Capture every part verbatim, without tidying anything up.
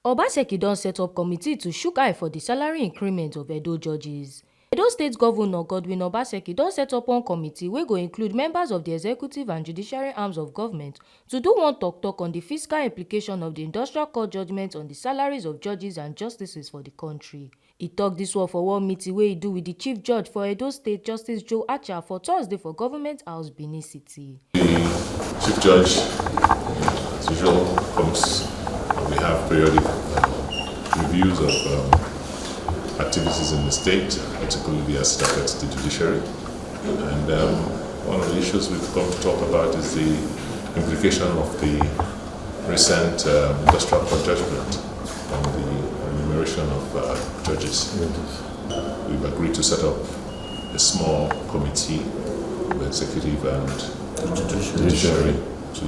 Obaseki don set up committee to shook eye for di salary increment of Edo judges. Edo State Governor Godwin Obaseki don set up one committee wey go include members of di executive and judiciary arms of government to do one tok-tok on di fiscal implication of di Industrial Court judgment on di salaries of judges and justices for di kontri. E tok dis one for one meeting wey e do wit di Chief Judge for Edo State, Justice Joe Acha, for Thursday for Government House, Benin City. Chief Judge, as usual, comes and we have periodic uh, reviews of um, activities in the state, particularly as it affects the judiciary. And um, one of the issues we've come to talk about is the implication of the recent um, industrial court judgment on the remuneration of uh, judges. We've agreed to set up a small committee of executive and judiciary to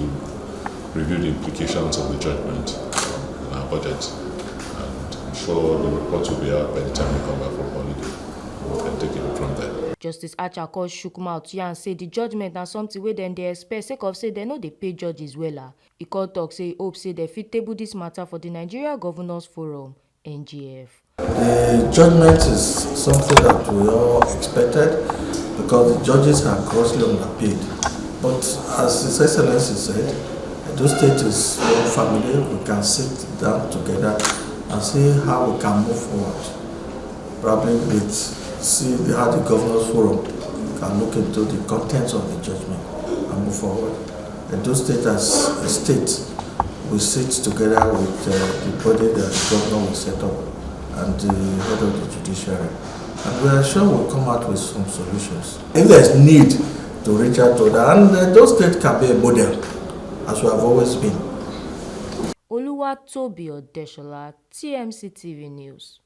review the implications of the judgment in our budget. And I'm sure the report will be out by the time we come back from holiday. We can take it from there. Justice Acha come shook mouth yarn say di judgment na something wey dem dey expect sake of say dem no dey pay judges wella. E come tok say e hope say dem fit table dis matter for di Nigeria Governors Forum, N G F. The judgment is something that we all expected because the judges are grossly underpaid. But as His Excellency said, Edo State is one family. We can sit down together and see how we can move forward. Probably with see how the Governors Forum can look into the contents of the judgment and move forward. Edo State as a state, we sit together with uh, the body that the governor will set up and the head of the judiciary. And we are sure we'll come out with some solutions. If there's need to reach out to that, and uh, those states can be a model, as we have always been. Oluwatobi Odeshola, T M C T V News.